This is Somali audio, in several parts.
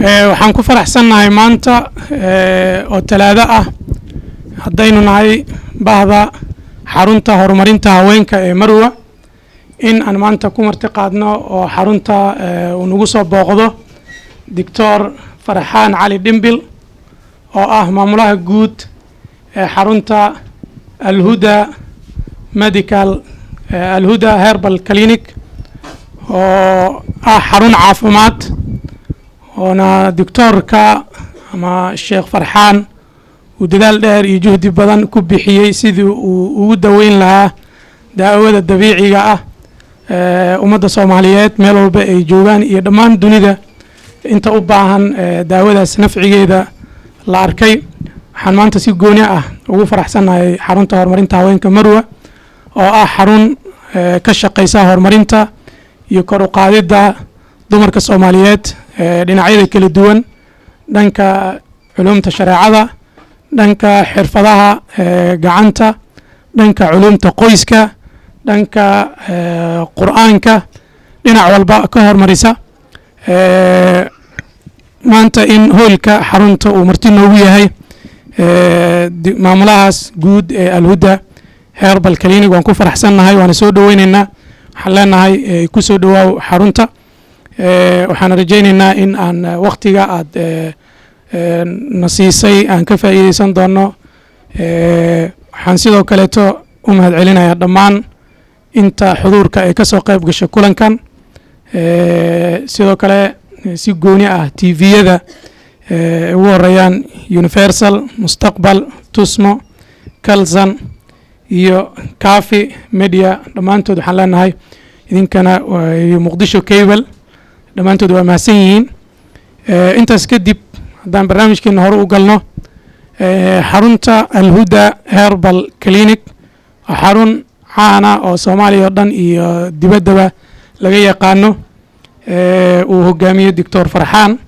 Waxaan ku faraxsannahay maanta oo Talaado ah, haddaynu nahay bahda xarunta horumarinta haweenka ee Marwa, in aan maanta ku marti qaadno oo xarunta uu nagu soo booqdo Doctor Farxaan Cali Dhimbil, oo ah maamulaha guud ee xarunta Alhuda Medical, Alhuda Herbal Clinic, oo ah xarun caafimaad, oona doctoorka ama Sheekh Farxaan uu dadaal dheer iyo juhdi badan ku bixiyey sidii uu ugu daweyn lahaa daawada dabiiciga ah ummadda Soomaaliyeed meel walba ay joogaan iyo dhammaan dunida inta u baahan daawadaas nafcigeeda la arkay. Waxaan maanta si gooni ah ugu faraxsannahay xarunta horumarinta haweenka Marwa, oo ah xarun ka shaqeysa horumarinta iyo kor u qaadidda dumarka Soomaaliyeed dhinacyada kala duwan, dhanka culumta shareecada, dhanka xirfadaha gacanta, dhanka culumta qoyska, dhanka Qur'aanka, dhinac walba ka hormarisa. Maanta in hoolka xarunta uu marti noogu yahay maamulahaas guud ee Alhuda Herbal Clinic waan ku faraxsannahay, waana soo dhoweyneynaa. Waxaan leenahay, ku soo dhowaaw xarunta. Waxaan rajayneynaa in aan waktiga aad na siisay aan ka faa'iideysan doono. Waxaan sidoo kaleeto u mahad celinayaa dhammaan inta xuduurka ay ka soo qayb gashay kulankan, sidoo kale si gooni ah TV-yada ugu horeeyaan Universal, Mustaqbal, Tusmo, Kalsan iyo Cafi Media. Dhammaantood waxaan leenahay idinkana, iyo Muqdisho Cable, dhammaantood waa mahadsan yihiin. Intaas kadib, haddaan barnaamijkeena hore u galno, xarunta Alhuda Herbal Clinic waa xarun caana oo Soomaaliya oo dhan iyo dibaddaba laga yaqaano, uu hogaamiyo Doctor Farxaan.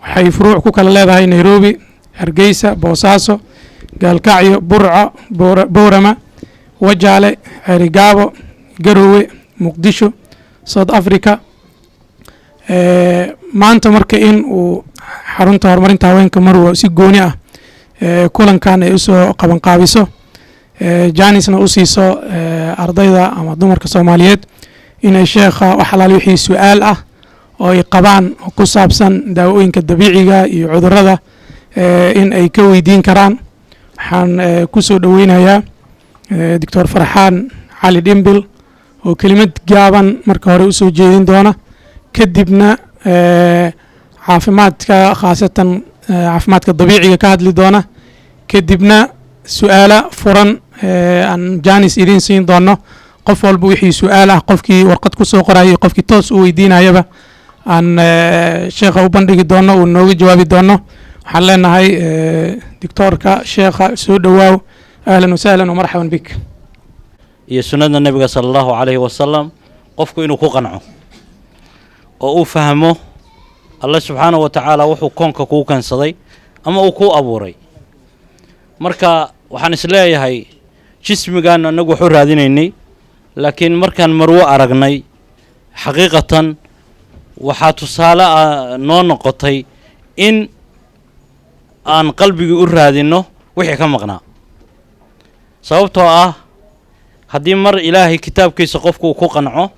Waxay furuuc ku kala leedahay Nairobi, Hargeysa, Boosaaso, Gaalkacyo, Burco, Boorama, Wajaale, Ceerigaabo, Garowe, Muqdisho, South Africa. Maanta marka in uu xarunta horumarinta haweenka Marwa si gooni ah kulankan ay usoo qabanqaabiso, janisna u siiso ardayda ama dumarka Soomaaliyeed inay sheekha wax alaal wixii su-aal ah oo ay qabaan ku saabsan daawooyinka dabiiciga iyo cudurrada in ay ka weydiin karaan, waxaan ku soo dhoweynayaa Doctor Farxaan Cali Dhimbil, oo kelimad gaaban marka hore usoo jeedin doona, kadibna caafimaadka, khaasatan caafimaadka dabiiciga ka hadli doona, kadibna su-aala furan aan janis idiin siin doono. Qof walba wixii su-aal ah, qofkii warqad ku soo qorayay, qofkii toos u weydiinayaba, aan sheekha u bandhigi doono, uu nooga jawaabi doono. Waxaan leenahay doctoorka, sheekha, soo dhowaaw. Ahlan wasahlan wamarxaban bik. Iyo sunnada Nebiga sala Allahu calayhi wasalam, qofku inuu ku qanco oo uu fahmo Alle subxaanahu wa tacaala wuxuu koonka kuu keensaday ama uu kuu abuuray. Marka waxaan is leeyahay, jismigaan annagu waxu raadinaynay, laakiin markaan Marwo aragnay, xaqiiqatan waxaa tusaale ah noo noqotay in aan qalbigii u raadinno wixii ka maqnaa, sababtoo ah haddii mar Ilaahay kitaabkiisa qofku uu ku qanco,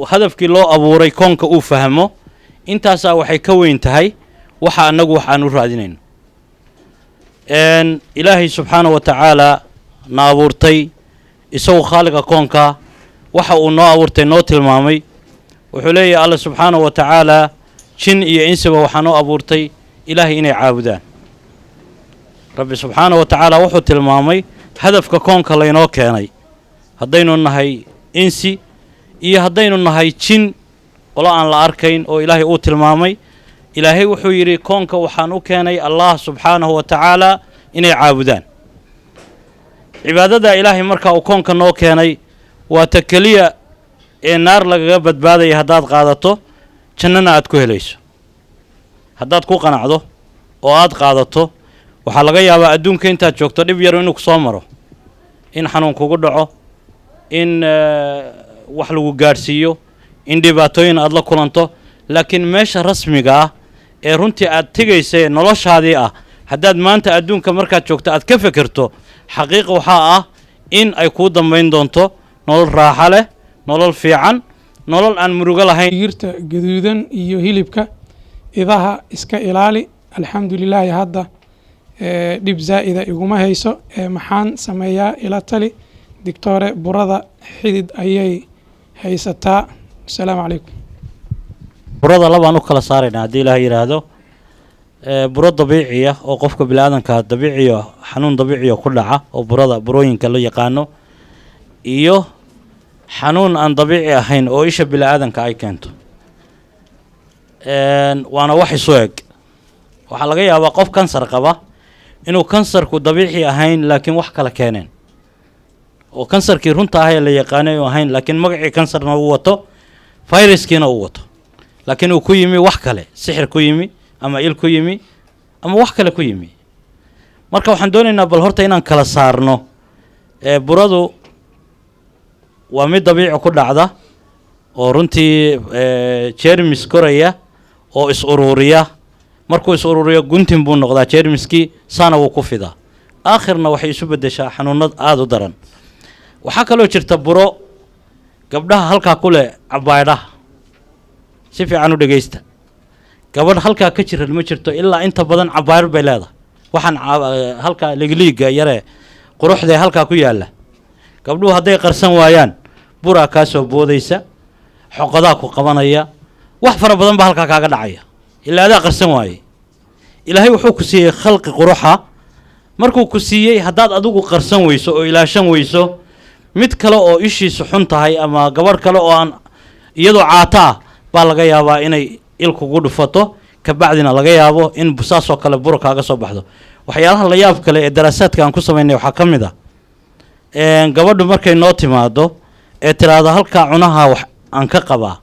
hadafkii loo abuuray koonka uu fahmo, intaasaa waxay ka weyn tahay waxa annagu waxaan u raadinayno. Ilaahay subxaanahu wa tacaala na abuurtay, isagu khaaliqa koonka, waxa uu noo abuurtay noo tilmaamay. Wuxuu leeyahay Alla subxaanahu wa tacaala: "Jin iyo insiba waxaa noo abuurtay Ilaahay inay caabudaan." Rabbi subxaanahu wa tacaala wuxuu tilmaamay hadafka koonka laynoo keenay, haddaynu nahay insi iyo haddaynu nahay jin, qolo aan la arkayn oo Ilaahay uu tilmaamay. Ilaahay wuxuu yidhi: "Koonka waxaan u keenay Allah subxaanahu wa tacaala inay caabudaan." Cibaadada Ilaahay marka uu koonka noo keenay waa ta keliya ee naar lagaga badbaadaya haddaad qaadato, jannana aad ku helayso haddaad ku qanacdo oo aad qaadato. Waxaa laga yaabaa adduunka intaad joogto dhib yar inuu kusoo maro, in xanuun kugu dhaco, in wax lagu gaadhsiiyo, in dhibaatooyin aada la kulanto, laakiin meesha rasmiga ah Ee runtii aad tegaysa noloshaadii ah, haddaad maanta adduunka markaad joogto aad ka fekerto, xaqiiqa waxaa ah in ay kuu dambayn doonto nolol raaxo leh, nolol fiican, nolol aan murugo lahayn. Digirta gaduudan iyo hilibka idaha iska ilaali. Alxamdulilaahi, hadda dhib zaa'ida iguma hayso. Maxaan sameeyaa? Ila tali, doctor. Burada xidid ayay haysataa. Asalaamu calaykum. Burada labaan u kala saaraynaa haddii Ilaah yidhaahdo. Buro dabiiciya oo qofka bini-aadanka dabiiciya, xanuun dabiiciya ku dhaca oo burada burooyinka loo yaqaano, iyo xanuun aan dabiici ahayn oo isha bini-aadanka ay keento, waana wax isu eg. Waxaa laga yaabaa qof kansar qaba inuu kansarku dabiici ahayn, laakiin wax kala keeneen oo kansarkii runta ah ee la yaqaanay u ahayn, laakiin magacii kansarna uu wato, viruskiina uu wato, laakiin uu ku yimi wax kale, sixir ku yimi ama il ku yimi ama wax kale ku yimi. Marka waxaan doonaynaa bal horta inaan kala saarno. Burada waa mid dabiici ku dhacda oo runtii jermis koraya oo is uruuriya. Markuu is uruuriyo, guntin buu noqdaa jermiskii, saana wuu ku fidaa, aakhirna waxay isu beddeshaa xanuunad aada u daran. Waxaa kaloo jirta buro gabdhaha halkaa ku leh cabaydhaha. Si fiican u dhegeysta: gabadh halkaa ka jiran ma jirto ilaa inta badan cabaayar bay leedahay. Waxaan halkaa ligliiga yaree quruxdee halkaa ku yaalla, gabdhuhu hadday qarsan waayaan, buraa kaa soo boodaysa, xoqodaa ku qabanaya, wax fara badan baa halkaa kaaga dhacaya ilaa adaa qarsan waayey. Ilaahay wuxuu ku siiyey khalqi quruxa. Markuu ku siiyey, haddaad adigu qarsan weyso oo ilaashan weyso, mid kale oo ishiisu xun tahay ama gabadh kale oo aan iyadoo caato ah baa laga yaabaa inay il kugu dhufato, kabacdina laga yaabo in saasoo kale buro kaaga soo baxdo. Waxyaalaha la yaab kale ee daraasaadka aan ku samaynay waxaa ka mid ah, gabadhu markay noo timaado ee tiraahdo halkaa cunaha wax aan ka qabaa,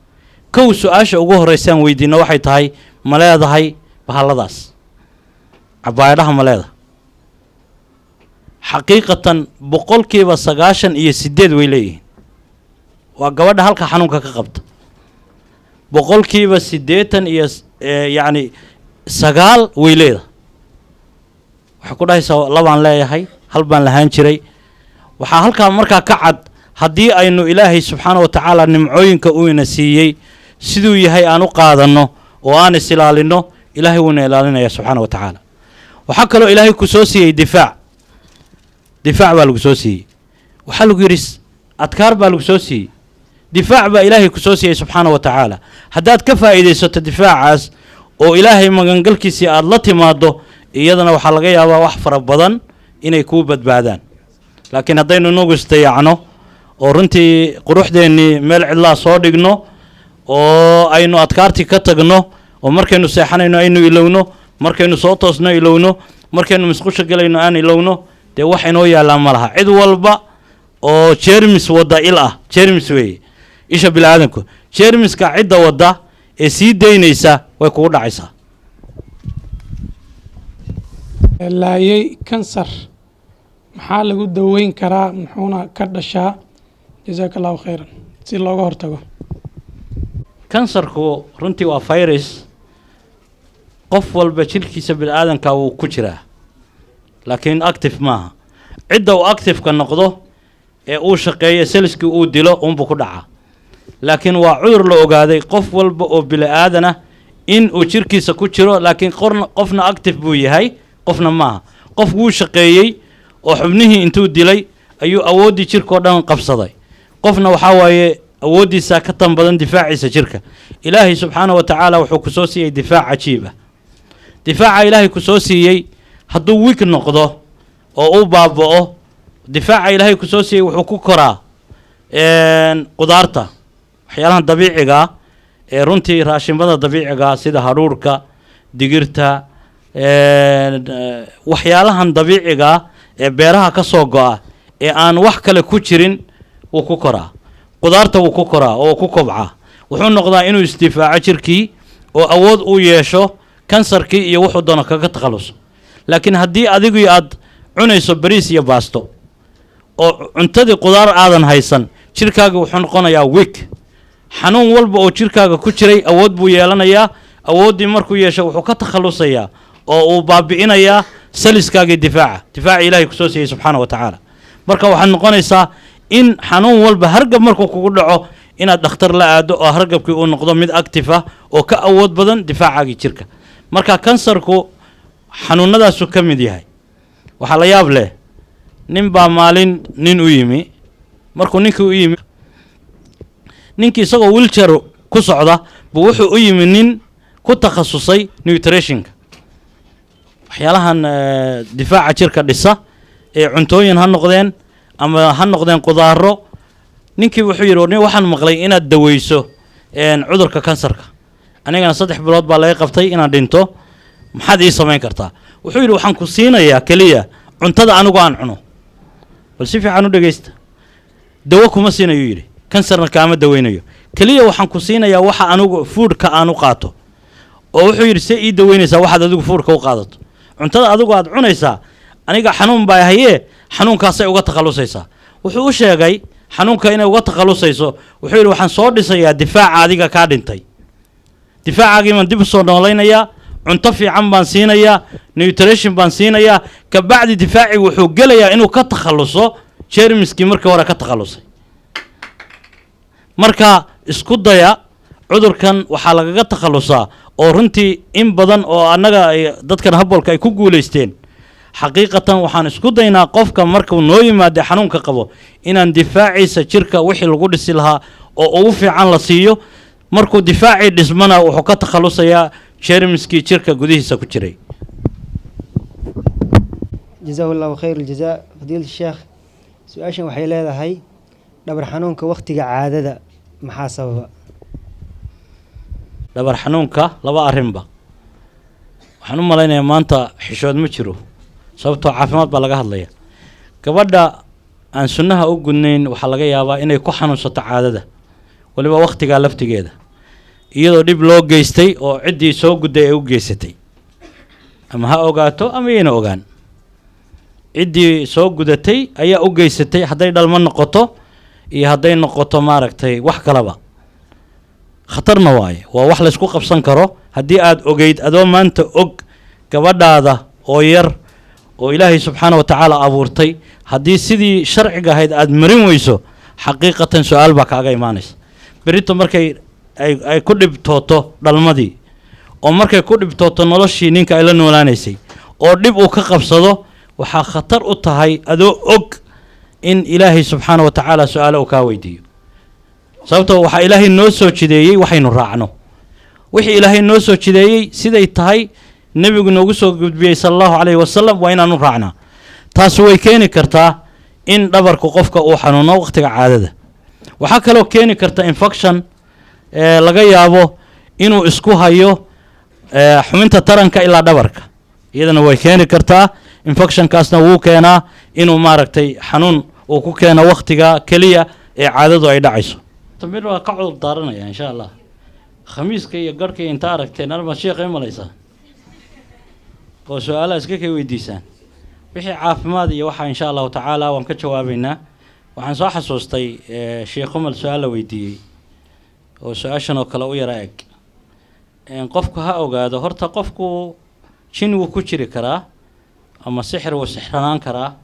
kow su-aasha ugu horreysaan weydiino waxay tahay: ma leedahay bahalladaas cabaayadhaha? Ma leedahay? Xaqiiqatan 98% way leeyihiin. Waa gabadha halka xanuunka ka qabta, 80% iyo yacni 9 way leedahay. Waxay ku dhahaysaa: labaan leeyahay, hal baan lahaan jiray. Waxaa halkaa markaa ka cad, haddii aynu Ilaahay subxaana wa tacaala nimcooyinka uu ina siiyey siduu yahay aan u qaadanno oo aan is ilaalinno, Ilaahay wuuna ilaalinaya subxaana wa tacaala. Waxaa kaloo Ilaahay ku soo siiyey difaac. Difaac baa lagu soo siiyey. Waxaa lagu yidhi adkaar baa lagu soo siiyey. Difaac baa Ilaahay ku soo siiyey subxaana wa tacaala. Haddaad ka faa'iidaysato difaacaas oo Ilaahay magangalkiisii aada la timaado, iyadana waxaa laga yaabaa wax fara badan inay kuu badbaadaan. Laakiin haddaynu inagu isdayacno oo runtii quruxdeennii meel cidlaa soo dhigno oo aynu adkaartii ka tagno, oo markaynu seexanayno aynu ilowno, markaynu soo toosno ilowno, markaynu musqusha gelayno aan ilowno, dee wax inoo yaallaa ma laha. Cid walba oo jermis wadda, il ah jermis weeye isha bini-aadamku, jermiska cidda wadda ee sii daynaysa way kugu dhacaysaa. Laayay kansar maxaa lagu daweyn karaa? Muxuuna ka dhashaa? Jazaaka Allahu khayran. Si looga hortago. Kansarku runtii waa virus. Qof walba jirkiisa bini-aadanka wuu ku jiraa, laakiin active maaha. Cidda uu active-ka noqdo ee uu shaqeeyo, cellskii uu dilo unbuu ku dhacaa. Laakiin waa cudur la ogaaday qof walba oo bini-aadan ah in uu jirkiisa ku jiro, laakiin qorna qofna active buu yahay, qofna maaha. Qof wuu shaqeeyey oo xubnihii intuu dilay ayuu awooddii jirka oo dhan qabsaday. Qofna waxaa waaye awooddiisa ka tan badan difaaciisa jirka. Ilaahay subxaana wa tacaala wuxuu ku soo siiyey difaac cajiib ah. Difaaca Ilaahay ku soo siiyey hadduu weak noqdo oo uu baaba'o, difaaca Ilaahay ku soo siiyey wuxuu ku koraa qudaarta, waxyaalahan dabiiciga ah ee runtii raashimada dabiiciga, sida hadhuurhka, digirta, waxyaalahan dabiiciga ah ee beeraha ka soo go'a ee aan wax kale ku jirin wuu ku koraa. Qudaarta wuu ku koraa oo ku kobcaa. Wuxuu noqdaa inuu isdifaaco jirkii oo awood uu yeesho kansarkii iyo wuxuu doono kaga takhaluso. Laakiin haddii adigii aad cunayso bariis iyo baasto oo cuntadii qudaar aadan haysan, jirkaaga wuxuu noqonayaa weak. Xanuun walba oo jirkaaga ku jiray awood buu yeelanayaa. Awooddii markuu yeesho, wuxuu ka takhallusayaa oo uu baabi'inayaa saliskaagii difaaca, difaaca Ilaahay kusoo siiyey subxaana wa tacaala. Marka waxaad noqonaysaa in xanuun walba, hargab markuu kugu dhaco, inaad dhakhtar la aado oo hargabkii uu noqdo mid active ah oo ka awood badan difaacaagii jirka. Marka kansarku xanuunadaasuu ka mid yahay. Waxaa la yaab leh, nin baa maalin nin u yimi. Markuu ninkii u yimi, ninkii isagoo wheelchair ku socda buu wuxuu u yimi nin ku takhasusay nutritionka, waxyaalahan difaaca jirka dhisa ee cuntooyin ha noqdeen ama ha noqdeen qudaaro. Ninkii wuxuu yidhi: "Nin, waxaan maqlay inaad daweyso cudurka kansarka, anigana 3 bilood baa laga qabtay inaan dhinto, maxaad ii samayn kartaa?" Wuxuu yidhi: "Waxaan ku siinayaa keliya cuntada anigu aan cuno." Bal si fiican u dhegeysta. "Dawo kuma siinayuu," yidhi, "kansarna kaama daweynayo, keliya waxaan ku siinayaa waxa anigu foodka aan u qaato." Oo wuxuu yidhi: "See ii daweynaysaa waxaad adigu foodka u qaadato? Cuntada adigu aad cunaysaa aniga xanuun baa hayee, xanuunkaasay uga takhallusaysaa." Wuxuu u sheegay xanuunka inay uga takhallusayso. Wuxuu yidhi: "Waxaan soo dhisayaa difaaca adiga kaa dhintay, difaacagii baan dib u soo noolaynayaa, cunto fiican baan siinayaa, nutrition baan siinayaa. Kabacdi difaaci wuxuu gelayaa inuu ka takhalluso jermiskii markii hore ka takhallusay." Marka isku daya, cudurkan waxaa lagaga takhallusaa oo runtii in badan oo annaga ay dadkan herbalka ay ku guulaysteen. Xaqiiqatan waxaan isku daynaa qofka markuu noo yimaada xanuunka qabo inaan difaaciisa jirka wixii lagu dhisi lahaa oo ugu fiican la siiyo. Markuu difaacii dhismana, wuxuu ka takhallusayaa jermiskii jirka gudihiisa ku jiray. جزاه الله خير الجزاء فضيلة الشيخ. Su-aashan waxay leedahay: dhabar xanuunka waqtiga caadada maxaa sababa? Dhabar xanuunka laba arrinba. Waxaan u malaynayaa maanta xishood ma jiro, sababtoo caafimaad baa laga hadlaya. Gabadha aan sunnaha u gudnayn waxaa laga yaabaa inay ku xanuunsato caadada, weliba wakhtigaa laftigeeda, iyadoo dhib loo geystay oo ciddii soo gudday ay u geysatay, ama ha ogaato ama yayna ogaan, ciddii soo gudatay ayaa u geysatay, hadday dhalmo noqoto iyo hadday noqoto maaragtay wax kaleba. Khatarna waaye, waa wax laysku qabsan karo. Haddii aad ogeyd, adoo maanta og gabadhaada oo yar oo Ilaahay subxaana wa tacaala abuurtay, haddii sidii sharciga ahayd aada marin weyso, xaqiiqatan su-aal baa kaaga imaanaysa berrito markay ay ku dhibtooto dhalmadii, oo markay ku dhibtooto noloshii ninka ay la noolaanaysay, oo dhib uu ka qabsado. Waxaa khatar u tahay adoo og in Ilaahay subxaana wa tacaala su-aalo uu kaa weydiiyo, sababtoo waxaa Ilaahay noo soo jideeyey waxaynu raacno. Wixii Ilaahay noo soo jideeyey siday tahay nebigu noogu soo gudbiyey sala Allahu calayhi wasalam waa inaanu raacnaa. Taasi way keeni kartaa in dhabarku qofka uu xanuuno waqtiga caadada. Waxaa kaloo keeni karta infection ee laga yaabo inuu isku hayo xubinta taranka ilaa dhabarka, iyadana way keeni kartaa. Infectionkaasna wuu keenaa inuu maaragtay xanuun uu ku keeno waqtiga keliya ee caadadu ay dhacayso. Mid waa ka cudur daaranaya insha Allah. Khamiiska iyo garhka inta aragteen arma sheekha i malaysaa oo su-aalaha iska kay weydiisaan. Wixii caafimaad iyo waxaa insha Allahu tacaala waan ka jawaabeynaa. Waxaan soo xasuustay Sheekh Umal su-aal la weydiiyey oo su-aashan oo kale u yara eg. Qofku ha ogaado horta, qofku jin wuu ku jiri karaa ama sixir wuu sixranaan karaa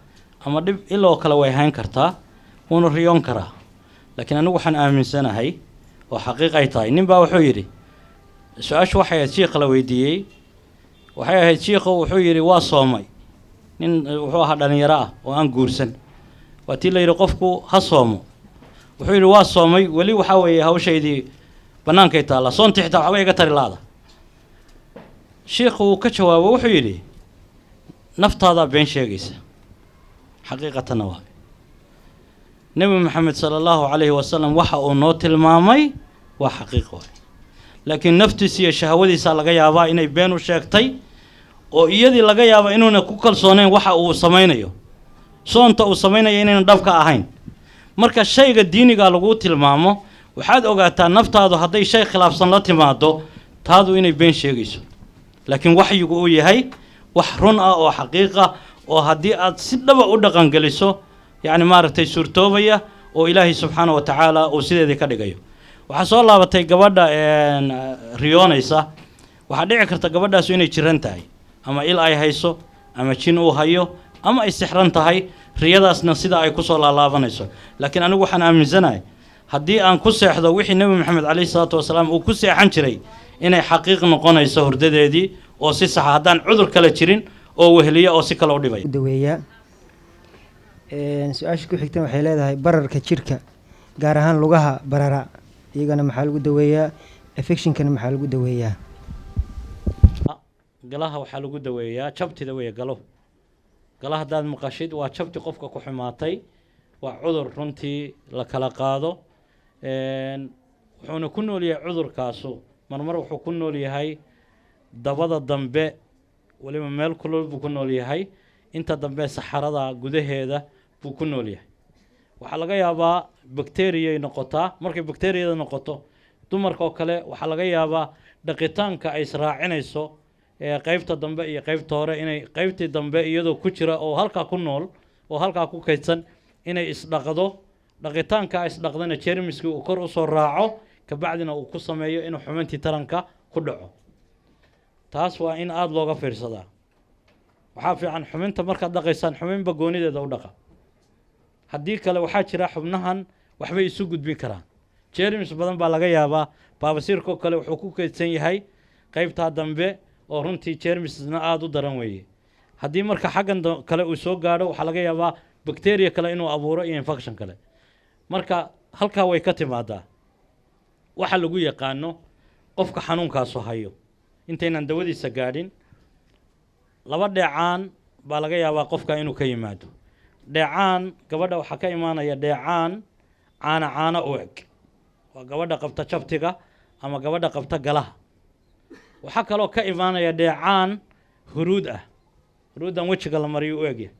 ama dhib iloo kale way hayn kartaa, wuuna riyoon karaa. Laakiin anigu waxaan aaminsanahay oo xaqiiq ay tahay, nin baa wuxuu yidhi, su-aashu waxay ahayd shiikha la weydiiyey, waxay ahayd: "Shiikhu," wuxuu yidhi, "waa soomay." Nin wuxuu ahaa dhalinyaro ah oo aan guursan. Waa tii la yidhi qofku ha soomo. Wuxuu yidhi: "Waa soomay, weli waxaa weeye hawshaydii bannaankay taalla, soontii xitaa waxba iga tari laada." Shiikhu wuu ka jawaabo, wuxuu yidhi: "Naftaadaa been sheegaysa." Xaqiiqatanna waa Nebi Maxamed sala Allahu calayhi wasalam waxa uu noo tilmaamay waa xaqiiq waay, laakiin naftiisa iyo shahwadiisa laga yaabaa inay been u sheegtay, oo iyadii laga yaaba inuuna ku kalsooneyn waxa uu samaynayo, soonta uu samaynayo inayna dhabka ahayn. Marka shayga diiniga lagu tilmaamo, waxaad ogaataa naftaadu hadday shay khilaafsan la timaado, taadu inay been sheegayso, laakiin waxyigu uu yahay wax run ah oo xaqiiqa, oo haddii aad si dhaba u dhaqangeliso, yacni maaragtay, suurtoobaya oo Ilaahay subxaana wa tacaala uu sideedii ka dhigayo. Waxaa soo laabatay gabadha riyoonaysa. Waxaa dhici karta gabadhaasu inay jiran tahay, ama il ay hayso, ama jin uu hayo, ama ay sixran tahay, riyadaasna sida ay kusoo laalaabanayso. Laakiin anigu waxaan aaminsanahay haddii aan ku seexdo wixii Nebi Maxamed calayhi salaatu wasalaam uu ku seexan jiray inay xaqiiq noqonayso hurdadeedii oo si saxa, haddaan cudur kale jirin oo weheliya oo si kale u dhibay. Daweeyaa. Su-aasha ku xigtan waxay leedahay: bararka jirka, gaar ahaan lugaha barara, iyagana maxaa lagu daweeyaa? Infectionkana maxaa lagu daweeyaa? Galaha waxaa lagu daweeyaa jabtida weeye. Galo, gala haddaad maqashid waa jabti qofka ku xumaatay. Waa cudur runtii la kala qaado. Wuxuuna ku nool yahay cudurkaasu, marmar wuxuu ku nool yahay dabada dambe, weliba meel kulul buu ku nool yahay, inta dambe saxarada gudaheeda buu ku nool yahay. Waxaa laga yaabaa bacteriyay noqotaa. Markay bacteriyada noqoto, dumarka oo kale waxaa laga yaabaa dhaqitaanka ay israacinayso ee qeybta dambe iyo qeybta hore, inay qeybtii dambe iyadoo ku jira oo halkaa ku nool oo halkaa ku kaydsan inay isdhaqdo. Dhaqitaanka isdhaqdana jermiskii uu kor usoo raaco, kabacdina uu ku sameeyo inuu xubintii taranka ku dhaco. Taas waa in aada looga fiirsadaa. Waxaa fiican xubinta markaad dhaqaysaan xubinba goonideeda u dhaqa. Haddii kale waxaa jira xubnahan waxbay isu gudbin karaan, jermis badan baa laga yaabaa. Baabasiirkoo kale wuxuu ku kaydsan yahay qeybtaa dambe oo runtii jermisna aada u daran weeye. Haddii marka xaggan kale uu soo gaadho, waxaa laga yaabaa bacteria kale inuu abuuro iyo infection kale. Marka halkaa way ka timaadaa. Waxa lagu yaqaano qofka xanuunkaasu hayo, intaynan dawadiisa gaadhin, laba dheecaan baa laga yaabaa qofka inuu ka yimaado. Dheecaan gabadha waxaa ka imaanaya dheecaan caana caano u eg, waa gabadha qabta jabtiga ama gabadha qabta galaha. Waxaa kaloo ka imaanaya dheecaan huruud ah, huruuddan wejiga la mariyo u egyahay.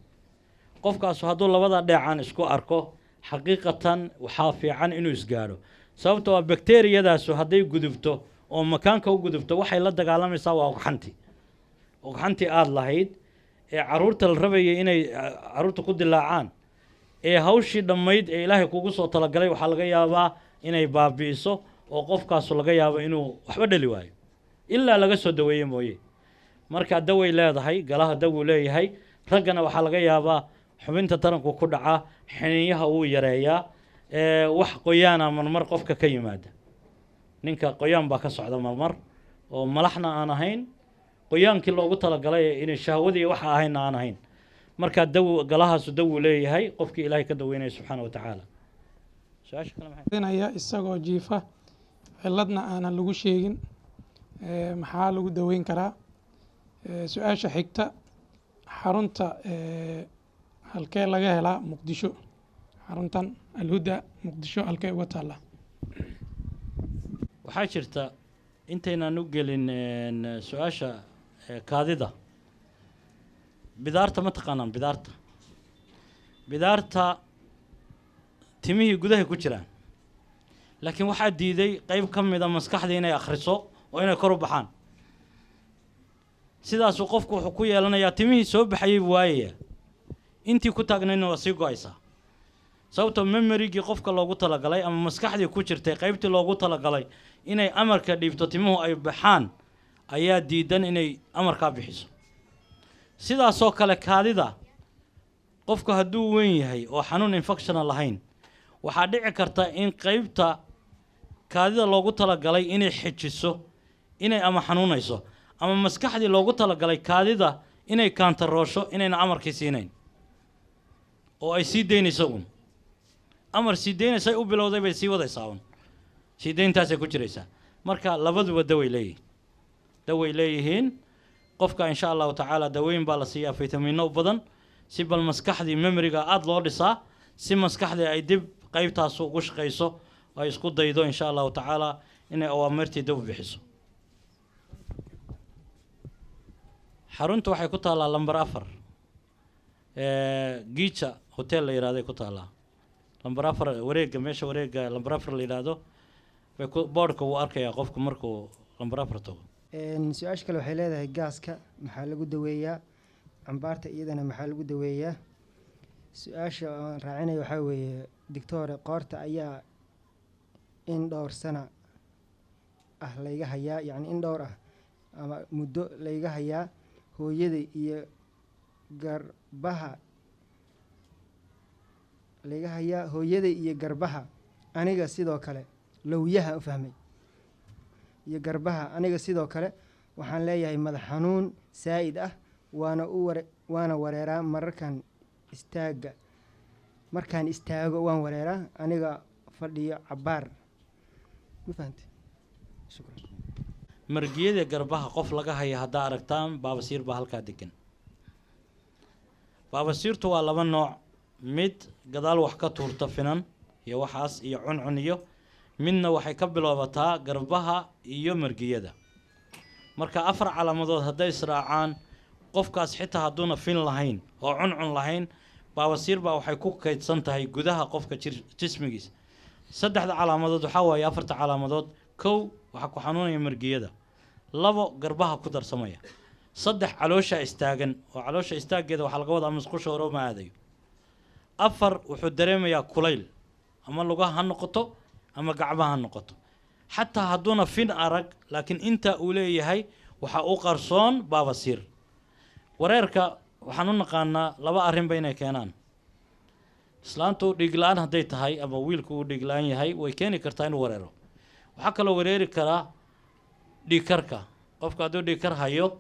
Qofkaasu hadduu labada dheecaan isku arko, xaqiiqatan waxaa fiican inuu isgaadho, sababto waa bakteriyadaasu hadday gudubto oo makaanka u gudubto, waxay la dagaalamaysaa waa ugxantii, ugxantii aada lahayd ee caruurta la rabayay inay caruurta ku dilaacaan, ee hawshii dhammayd ee Ilaahay kugu soo talagalay waxaa laga yaabaa inay baabi'iso, oo qofkaasu laga yaabo inuu waxba dhali waayo ilaa laga soo daweeye mooye. Marka daway leedahay, galaha dawuu leeyahay. Raggana waxaa laga yaabaa xubinta taranku ku dhacaa, xiniinyaha wuu yareeyaa. Wax qoyaana marmar qofka ka yimaada, ninka qoyaan baa ka socda marmar oo malaxna aan ahayn, qoyaankii loogu talagalay inay shahwadii waxa ahaynna aan ahayn. Marka daw galahaasu dawuu leeyahay qofkii Ilaahay ka daweynaya subxaana wa tacaala. Su-aasha kale maxay? Inaya isagoo jiifa, ciladna aanan lagu sheegin, maxaa lagu daweyn karaa? Su-aasha xigta: xarunta halkee laga helaa Muqdisho? Xaruntan Alhuda Muqdisho halkee uga taallaa? Waxaa jirta, intaynaan u gelin su-aasha kaadida, bidaarta ma taqaanaan? Bidaarta timihii gudahay ku jiraan, laakiin waxaa diiday qeyb ka mida maskaxdii inay akhriso oo inay kor u baxaan. Sidaasuu qofku wuxuu ku yeelanayaa timihii soo baxayay buu waayayaa, intii ku taagnaydna waa sii go-aysaa, sababtoo memorygii qofka loogu talagalay ama maskaxdii ku jirtay qeybtii loogu talagalay inay amarka dhiibto timuhu ay baxaan ayaa diidan inay amarkaa bixiso. Sidaasoo kale kaadida, qofku hadduu weyn yahay oo xanuun infectiona lahayn, waxaa dhici karta in qeybta kaadida loogu talagalay inay xejiso inay ama xanuunayso, ama maskaxdii loogu talagalay kaadida inay kaantaroosho inayna amarkii siinayn oo ay sii daynayso un. Amar sii daynaysay u bilowday bay sii wadaysaa un, sii dayntaasay ku jiraysaa. Marka labaduba daway leeyihiin, daway leeyihiin. Qofka insha Allahu tacaala dawooyin baa la siiyaa, fitamiino badan, si bal maskaxdii memoryga aada loo dhisaa, si maskaxdii ay dib qeybtaas ugu shaqayso, ay isku daydo insha Allahu tacaala inay awaamirtii dib u bixiso. Xarunta waxay ku taallaa lamber 4, Giija Hotel la yihahday ku taallaa, lamber 4, wareegga, meesha wareegga lamber 4 la yidhaahdo bay ku boodhka wuu arkayaa qofku markuu lamber 4 tago. Su-aasha kale waxay leedahay: gaaska maxaa lagu daweeyaa? Cambaarta iyadana maxaa lagu daweeyaa? Su-aasha aan raacinaya waxaa weeye: doctore, qoorta ayaa in dhowr sana ah layga hayaa, yacni in dhowr ah Ama muddo layga hayaa hooyaday iyo garbaha layga hayaa, hooyaday iyo garbaha aniga sidoo kale, lowyaha u fahmay iyo garbaha aniga sidoo kale. Waxaan leeyahay madax xanuun saa'id ah, waana u ware waana wareeraa mararkan istaaga, markaan istaago waan wareeraa aniga fadhiyo cabbaar. Ma fahantay? Shukran. Margiyada garbaha qof laga haya haddaa aragtaan, baabasiir baa halkaa degan. Baabasiirtu waa laba nooc: mid gadaal wax ka tuurta, finan iyo waxaas iyo cuncun, iyo midna waxay ka biloobataa garbaha iyo margiyada. Marka afar calaamadood hadday israacaan, qofkaas xitaa hadduuna fin lahayn oo cuncun lahayn, baabasiir baa waxay ku kaydsan tahay gudaha qofka jir jismigiisa. Saddexda calaamadood waxaa waaye, afarta calaamadood: kow, waxaa ku xanuunaya margiyada; labo, garbaha ku darsamaya; saddex, caloosha istaagan, oo caloosha istaaggeeda waxaa laga wadaa musqusha hore ma aadayo; afar, wuxuu dareemayaa kulayl, ama lugaha ha noqoto ama gacmaha ha noqoto. Xataa hadduuna fin arag, laakiin inta uu leeyahay waxaa u qarsoon baabasiir. Wareerka waxaan u naqaanaa laba arrinba inay keenaan. Islaantu dhiig la-aan hadday tahay ama wiilku uu dhiig la-aan yahay, way keeni kartaa inuu wareero. Waxaa kaloo wareeri karaa dhiigkarka. Qofka hadduu dhiigkar hayo,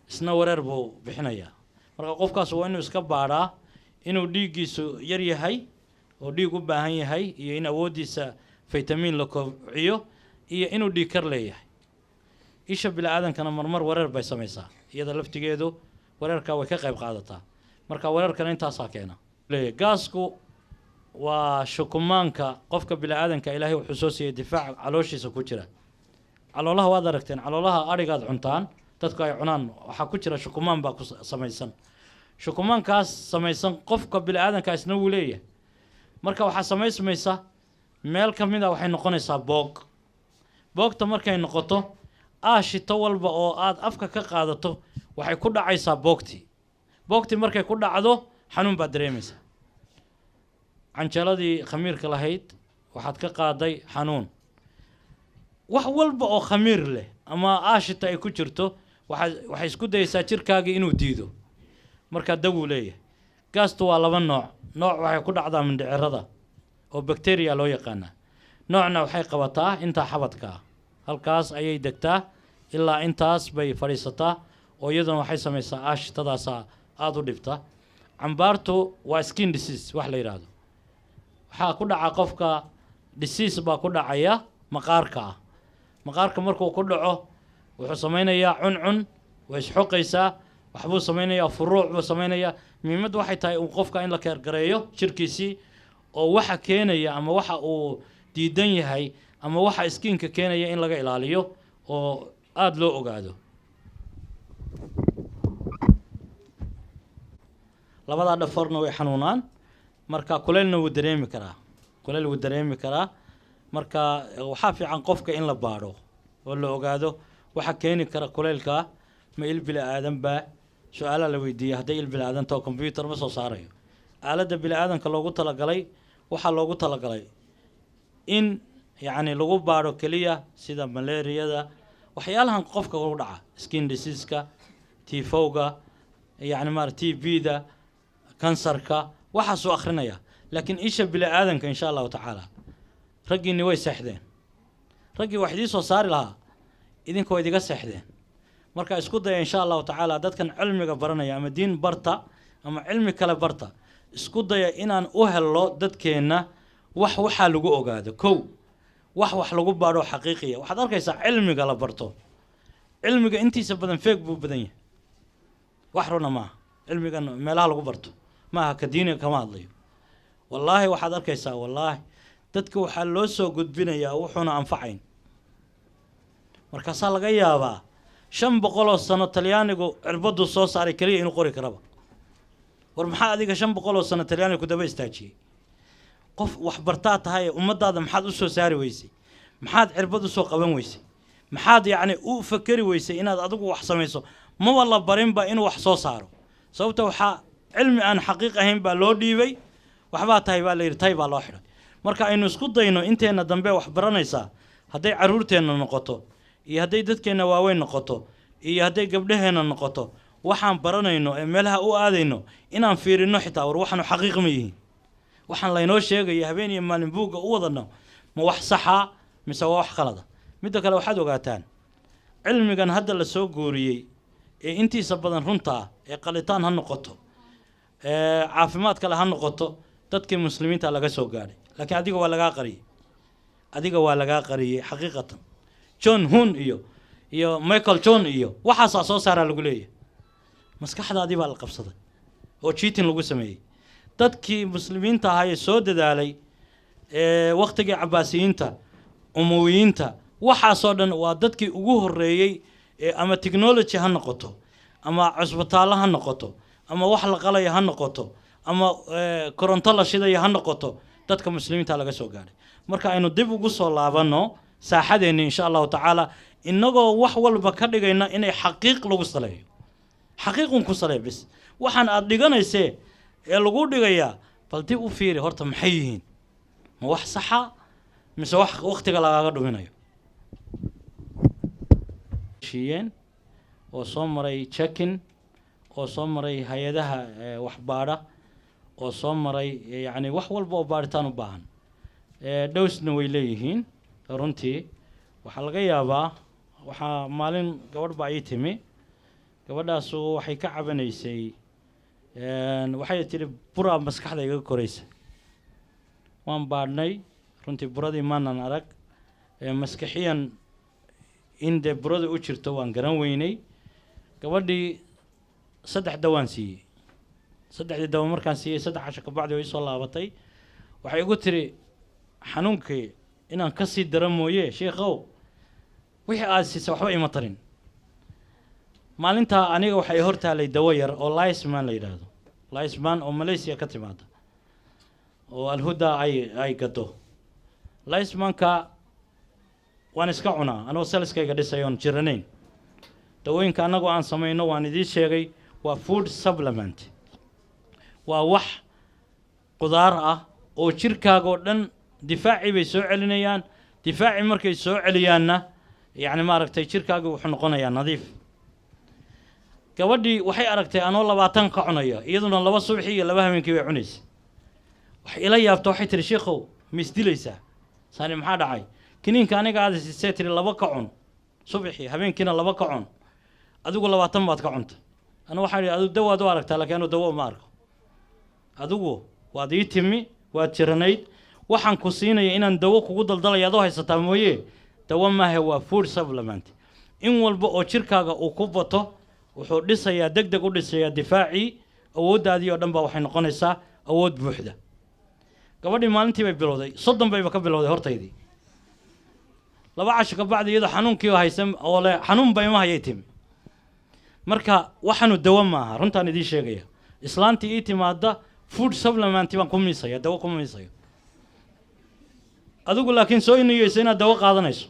isna wareer buu bixinayaa. Marka qofkaas waa inuu iska baadhaa inuu dhiiggiisu yar yahay oo dhiig u baahan yahay, iyo in awooddiisa faytamiin la kobciyo, iyo inuu dhiigkar leeyahay. Isha bini-aadankana marmar wareer bay samaysaa, iyada laftigeedu wareerka way ka qayb qaadataa. Marka wareerkana intaasaa keena leeyahay. Gaasku waa shukumaanka qofka bini-aadanka. Ilaahay wuxuu soo siiyey difaac calooshiisa ku jira. Caloolaha waad aragteen, caloolaha adhigaad cuntaan, dadku ay cunaan, waxaa ku jira shukumaan baa ku samaysan. Shukumaankaas samaysan qofka bini-aadanka isna wuu leeyahay. Marka waxaa samaysmaysa meel ka mid a, waxay noqonaysaa boog. Boogta markay noqoto, aashito walba oo aad afka ka qaadato waxay ku dhacaysaa boogtii. Boogtii markay ku dhacdo, xanuun baad dareemaysaa. Canjeeladii khamiirka lahayd waxaad ka qaaday xanuun. Wax walba oo khamiir leh ama aashita ay ku jirto, waxay isku dayaysaa jirkaagii inuu diido. Markaa dawuu leeyahay. Gaastu waa laba nooc. Nooc waxay ku dhacdaa mindhicirada oo bacteria loo yaqaanaa, noocna waxay qabataa intaa xabadka ah, halkaas ayay degtaa, ilaa intaas bay fadhiisataa, oo iyaduna waxay samaysaa aashitadaasaa aada u dhibta. Cambaartu waa skin disease wax la yidhaahdo. Waxaa ku dhaca qofka disease baa ku dhacaya maqaarka ah. Maqaarka markuu ku dhaco, wuxuu sameynayaa cuncun, way isxoqaysaa, waxbuu sameynayaa, furuuc buu sameynayaa. Muhiimaddu waxay tahay uu qofka in la keergareeyo jirkiisii, oo waxa keenaya ama waxa uu diidan yahay ama waxa skinka keenaya in laga ilaaliyo oo aada loo ogaado. Labadaa dhafoorna way xanuunaan. Marka kuleylna wuu dareemi karaa, kuleyl wuu dareemi karaa. Marka waxaa fiican qofka in la baadho oo la ogaado waxa keeni kara kuleylka. Ma il bini aadan baa? Su-aalaa la weydiiyey. Hadday il bini aadan taho, computer ma soo saarayo. Aaladda bini aadanka loogu talagalay waxaa loogu talagalay in yacni lagu baadho keliya, sida malaariyada, waxyaalahan qofka ku dhaca, skin diseaseka, tifowga, yacni maara TB-da, kansarka, waxaasuu akrinaya. Laakiin isha bini aadanka, insha Allahu tacaala, raggiinni way seexdeen. Raggii wax idiin soo saari lahaa idinka waa idiga seexdeen. Marka isku daya, insha Allahu tacaala, dadkan cilmiga baranaya, ama diin barta ama cilmi kale barta, isku daya inaan u hello dadkeenna wax waxaa lagu ogaado. Kow, wax lagu baadho xaqiiqiya. Waxaad arkaysaa cilmiga la barto, cilmiga intiisa badan feeg buu badan yahay, wax runa maaha. Cilmigan meelaha lagu barto maaha, ka diiniga kama hadlayo. Wallaahi waxaad arkaysaa, wallaahi, dadka waxaa loo soo gudbinayaa wuxuuna anfacayn. Markaasaa laga yaabaa 500 oo sano Talyaanigu cirbaduu soo saaray keliya inuu qori karaba. War maxaa adiga 500 oo sano Talyaaniga ku daba istaajiyey? Qof waxbartaa tahay, ummaddaada maxaad u soo saari weysay? Maxaad cirbad usoo qaban weysay? Maxaad yacni u fakeri weysay inaad adigu wax samayso? Maba la barinba inuu wax soo saaro, sababta waxaa cilmi aan xaqiiq ahayn baa loo dhiibay. Waxbaa tahay baa la yidhi, tay baa loo xidhay. Marka aynu isku dayno inteenna dambe wax baranaysaa, hadday carruurteenna noqoto iyo hadday dadkeenna waaweyn noqoto, Iyo hadday gabdhaheenna noqoto, waxaan baranayno ee meelaha u aadayno inaan fiirino xitaa, war waxaanu xaqiiq ma yihiin? Waxaan laynoo sheegaya habeen iyo maalin buugga u wadano ma wax saxa mise waa wax qalada? Midda kale, waxaad ogaataan cilmigan hadda la soo guuriyey ee intiisa badan runta ah, ee qalitaan ha noqoto, ee caafimaad kale ha noqoto, dadkii Muslimiinta laga soo gaadhay, laakiin adiga waa lagaa qariyey, adiga waa lagaa qariyey xaqiiqatan. John Hun iyo Michael John iyo waxaasaa soo saaraa lagu leeyahay. Maskaxdaadii baa la qabsaday oo cheating lagu sameeyey. Dadkii Muslimiinta ahaa ee soo dadaalay ee wakhtigii Cabaasiyiinta, Umawiyiinta, waxaasoo dhan waa dadkii ugu horreeyey ee ama technology ha noqoto, ama cusbitaallo ha noqoto, ama wax la qalaya ha noqoto, ama koronto la shidaya ha noqoto, dadka Muslimiinta laga soo gaadhay. Marka aynu dib ugu soo laabanno saaxadeenni, insha Allahu tacaala, innagoo wax walba ka dhigayna inay xaqiiq lagu saleeyo, xaqiiqun ku saleeyo bis. Waxaan aad dhiganaysee ee lagu dhigayaa, bal dib u fiiri horta, maxay yihiin? Ma wax saxa mise wax waqtiga lagaaga dhuminayo? Heshiiyeen oo soo maray checking, oo soo maray hay-adaha waxbaadha, oo soo maray yacni wax walba oo baadhitaan u baahan. Dhowsna way leeyihiin. Runtii waxaa laga yaabaa, waxaa maalin gabadh baa ii timi. Gabadhaasu waxay ka cabanaysay, waxay tidhi buraa maskaxda iga koraysa. Waan baadhnay, runtii buradii maanan arag. Maskaxiyan in dee burada u jirto waan garan weynay. Gabadhii saddex dawaan siiyey. Saddexdii dawa markaan siiyey, 3 casho kabacdi way soo laabatay. Waxay igu tiri, xanuunkii inaan ka sii daro mooye, sheikhow, wixii aad siisay waxba ima tarin. Maalintaa aniga waxay hor taalay dawo yar oo Lisman la yidhaahdo, Lisman oo Malaysia ka timaada oo Alhuda ay gado. Lismanka waan iska cunaa anoo cellskayga dhisay oon jiranayn. Dawooyinka annagoo aan samayno, waan idiin sheegay, waa food supplement, waa wax qudaar ah oo jirkaaga oo dhan difaacii bay soo celinayaan. Difaacii markay soo celiyaanna, yacni maaragtay, jirkaaga wuxuu noqonayaa nadiif. Gabadhii waxay aragtay anoo 20 ka cunaya, iyaduna laba subaxii iyo laba habeenkii bay cunaysa. Waxay ila yaabta, waxay tihi, sheikhow, ma isdilaysaa? Sani maxaa dhacay? Kiniinka aniga aada siisee, tiri, laba ka cun subaxii, habeenkiina laba ka cun, adigu 20 baad ka cunta. Anu waxaan idhi, adigu dawaad u aragtaa, laakiin anu dawo ma arko. Adigu waad ii timi, waad jiranayd, waxaan ku siinaya inaan dawo kugu daldalaya adoo haysataa mooye, dawo maahe, waa food supplement. In walba oo jirkaaga uu ku bato wuxuu dhisayaa, deg deg u dhisayaa difaacii. Awooddaadii oo dhan baa waxay noqonaysaa awood buuxda. Gabadhii maalintii bay bilowday, 30 bayba ka bilowday hortaydii. 2 casho ka bacdi, iyadoo xanuunkii haysan oo le xanuun ba ima hayay timi. Marka waxaanu dawo maaha, runtaan idiin sheegaya. Islaantii ii timaada food supplement baan ku miisaya, dawo kuma miisayo. Adigu laakiin soo iniyeyso inaad dawo qaadanayso,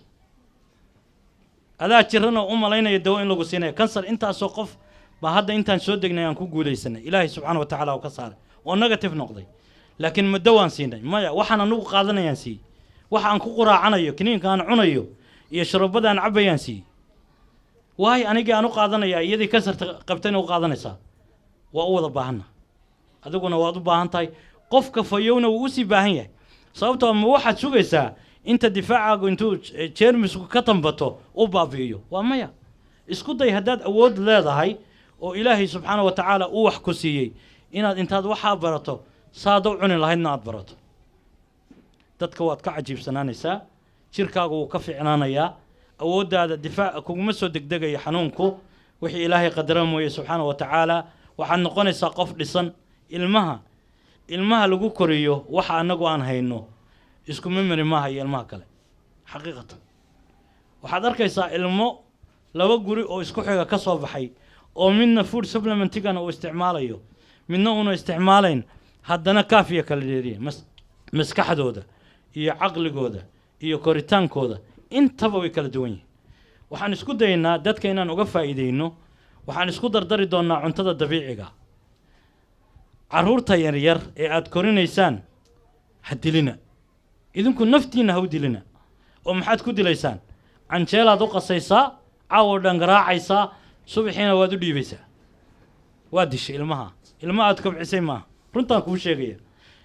adaa jirana u malaynaya dawo in lagu siinayo. Kansar intaasoo qof baa hadda intaan soo degnay aan ku guulaysanay, Ilaahay subxaana wa tacaala uu ka saaray oo negative noqday, laakiin ma dawaan siinay? Maya. Waxaan anugu qaadanayaan siiyey, waxa aan ku quraacanayo, kiniinka aan cunayo iyo sharobada aan cabayaan siiyey. Waayo, anigii aan u qaadanaya, iyadii kansarta qabtayna u qaadanaysaa. Waa u wada baahanna, adiguna waad u baahan tahay, qofka fayowna wuu usii baahan yahay. Sababtoo ma waxaad sugaysaa inta difaacaagu intuu jeermisku ka tambato u baabi'iyo? Waa maya. Isku day haddaad awood leedahay oo Ilaahay subxaana wa tacaala uu wax ku siiyey inaad intaad waxaa barato, saad u cuni lahaydna aad barato. Dadka waad ka cajiibsanaanaysaa, jirkaagu wuu ka fiicnaanayaa, awooddaada difaac kuguma soo degdegaya xanuunku, wixii Ilaahay qadara mooye subxaana wa tacaala. Waxaad noqonaysaa qof dhisan. Ilmaha lagu koriyo waxa annagu aan hayno isku memory maaha iyo ilmaha kale. Xaqiiqatan waxaad arkaysaa ilmo laba guri oo isku xiga ka soo baxay oo midna food supplementigana uu isticmaalayo, midna uuna isticmaalayn, haddana kaafiya kala dheeriya. Maskaxdooda iyo caqligooda iyo koritaankooda intaba way kala duwan yihiin. Waxaan isku daynaa dadka inaan uga faa'iideyno. Waxaan isku dardari doonnaa cuntada dabiiciga. Carruurta yaryar ee aada korinaysaan ha dilina, idinku naftiinna ha u dilina. Oo maxaad ku dilaysaan? Canjeelaad u qasaysaa, caawo dhan garaacaysaa. Subaxiina waad u dhiibaysaa, waad dishay ilmaha. Ilma aad kobcisay maaha, runtaan kuu sheegaya.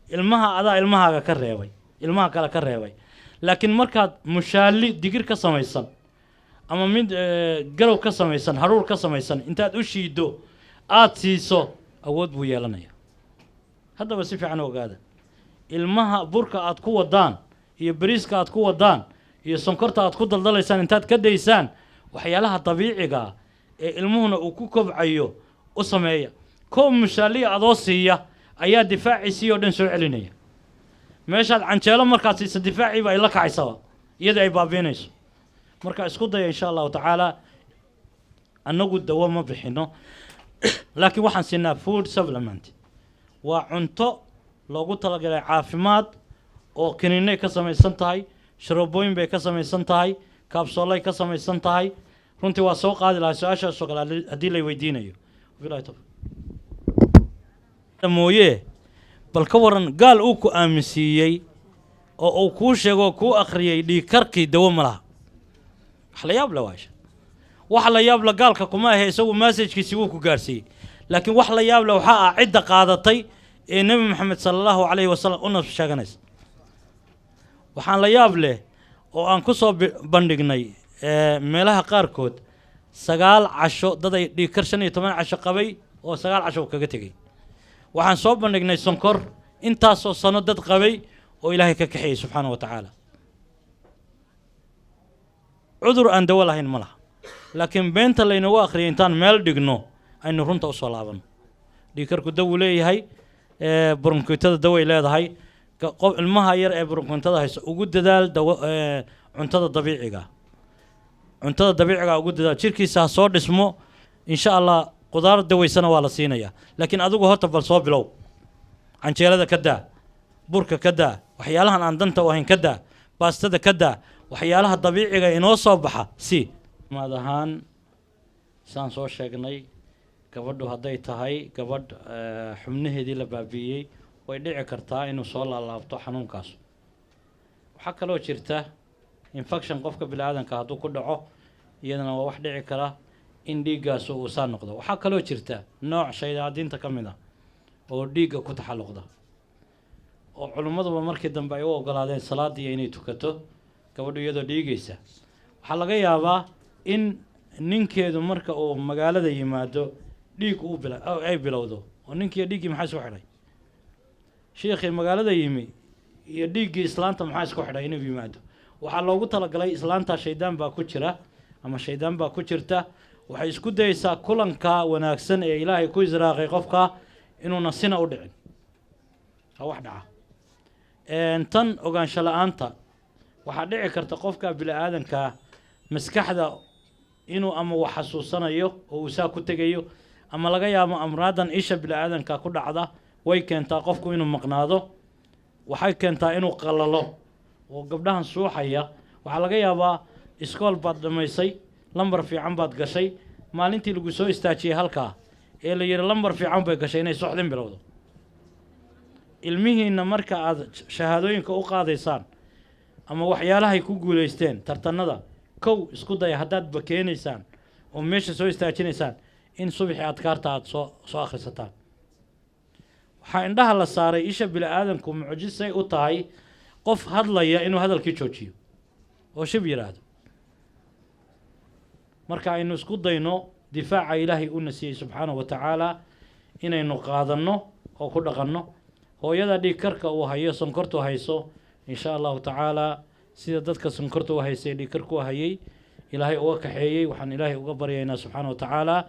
Ilmaha adaa ilmahaaga ka reebay, ilmaha kale ka reebay. Laakiin markaad mushaali digir ka samaysan ama mid garow ka samaysan, haruur ka samaysan, intaad u shiiddo aada siiso, awood buu yeelanaya. Haddaba si fiican u ogaada, ilmaha burka aad ku wadaan iyo bariiska aad ku wadaan iyo sonkorta aad ku daldalaysaan intaad ka daysaan, waxyaalaha dabiiciga ah ee ilmuhuna uu ku kobcayo u sameeya. Koob mushaaliya adoo siiya ayaa difaaciisii oo dhan soo celinaya. Meeshaad canjeelo markaad siisa, difaaciiba ay la kacaysaba, iyadii ay baabiinayso. Marka isku daya, insha Allahu tacaala. Annagu dawo ma bixino, laakiin waxaan siinaa food supplement. Waa cunto loogu talagalay caafimaad oo kiniinay ka samaysan tahay, sharoobooyin bay ka samaysan tahay, kaabsoolay ka samaysan tahay. Runtii waa soo qaadi lahaa su-aashaasoo kale haddii lay weydiinayo. Wabillahi tawfiiq. Mooye, bal ka waran gaal uu ku aaminsiiyey oo uu kuu sheego oo kuu akhriyey dhiigkarkii dawo ma laha? Wax la yaab le waasha, wax la yaab la gaalka kuma ahe, isagu message-kiisi wuu ku gaarsiiyey. Laakiin wax la yaab le waxaa ah cidda qaadatay ee Nebi Maxamed sala Allahu calayhi wasalam u naf sheeganaysa. Waxaan la yaab leh oo aan ku soo bandhignay meelaha qaarkood 9 casho dad ay dhiigkar 15 casho qabay oo 9 casho uu kaga tegey. Waxaan soo bandhignay sonkor intaasoo sano dad qabay oo Ilaahay ka kaxeeyey subxaana wa tacaala. Cudur aan dawo lahayn ma laha, laakiin beenta laynagu akhriyay intaan meel dhigno aynu runta usoo laabanno. Dhiigkarku dawuu leeyahay, bronkiitada daway leedahay. Qof ilmaha yar ee bronkiitada hayso ugu dadaal dawo, cuntada dabiiciga. Cuntada dabiiciga ugu dadaal, jirkiisa ha soo dhismo, insha Allah. Qudaar dawaysana waa la siinayaa, laakiin adigu horta bal soo bilow. Canjeelada ka daa, burka ka daa, waxyaalahan aan danta u ahayn ka daa, baastada ka daa, waxyaalaha dabiiciga inoo soo baxa si maad ahaan. Saan soo sheegnay, gabadhu hadday tahay gabadh xubnaheedii la baabi'iyey, way dhici kartaa inuu soo laalaabto xanuunkaas. Waxaa kaloo jirta infection qofka bini'aadanka hadduu ku dhaco, iyadana waa wax dhici kara in dhiiggaas uu saa noqdo. Waxaa kaloo jirta nooc shaydaadiinta ka mid ah oo dhiigga ku taxalluqda, oo culimmaduba markii dambe ay u ogolaadeen salaadii inay tukato gabadhu iyadoo dhiigaysa. Waxaa laga yaabaa in ninkeedu marka uu magaalada yimaado dhiig uu bila ay bilowdo. Oo ninkiiyo dhiiggii maxaa isku xidhay? Shiikhii magaalada yimi iyo dhiiggii islaanta maxaa isku xidhay inuu yimaado? Waxaa loogu talagalay islaanta shaydaan baa ku jira ama shaydaan baa ku jirta. Waxay isku dayeysaa kulanka wanaagsan ee Ilaahay ku israaqay qofka inuuna sina u dhicin. Ha wax dhaca. Tan ogaansho la-aanta, waxaa dhici karta qofka bini-aadankaa maskaxda inuu ama wax xasuusanayo oo uu saa ku tegayo, ama laga yaabo amraadan isha bini-aadanka ku dhacda way keentaa qofku inuu maqnaado. Waxay keentaa inuu qalalo oo gabdhahan suuxaya. Waxaa laga yaabaa iskool baad dhammaysay, lambar fiican baad gashay, maalintii lagu soo istaajiyey halkaa ee la yidhi lambar fiican bay gashay, inay suuxdin bilowdo. Ilmihiinna marka aad shahaadooyinka u qaadaysaan ama waxyaalahay ku guulaysteen tartanada, kow isku daya haddaadba keenaysaan oo meesha soo istaajinaysaan in subaxii adkaarta aada soo akhrisataan. Waxaa indhaha la saaray isha bini-aadanku mucjisay u tahay qof hadlaya inuu hadalkii joojiyo oo shib yidhaahdo. Marka aynu isku dayno difaaca Ilaahay u nasiyey subxaanahu wa tacaala inaynu qaadanno oo ku dhaqanno. Hooyada dhiig karka uu hayo, sonkortu hayso, insha Allahu tacaala, sida dadka sonkorta u haysay dhiig karku hayay Ilaahay uga kaxeeyey, waxaan Ilaahay uga baryaynaa subxaana wa tacaala.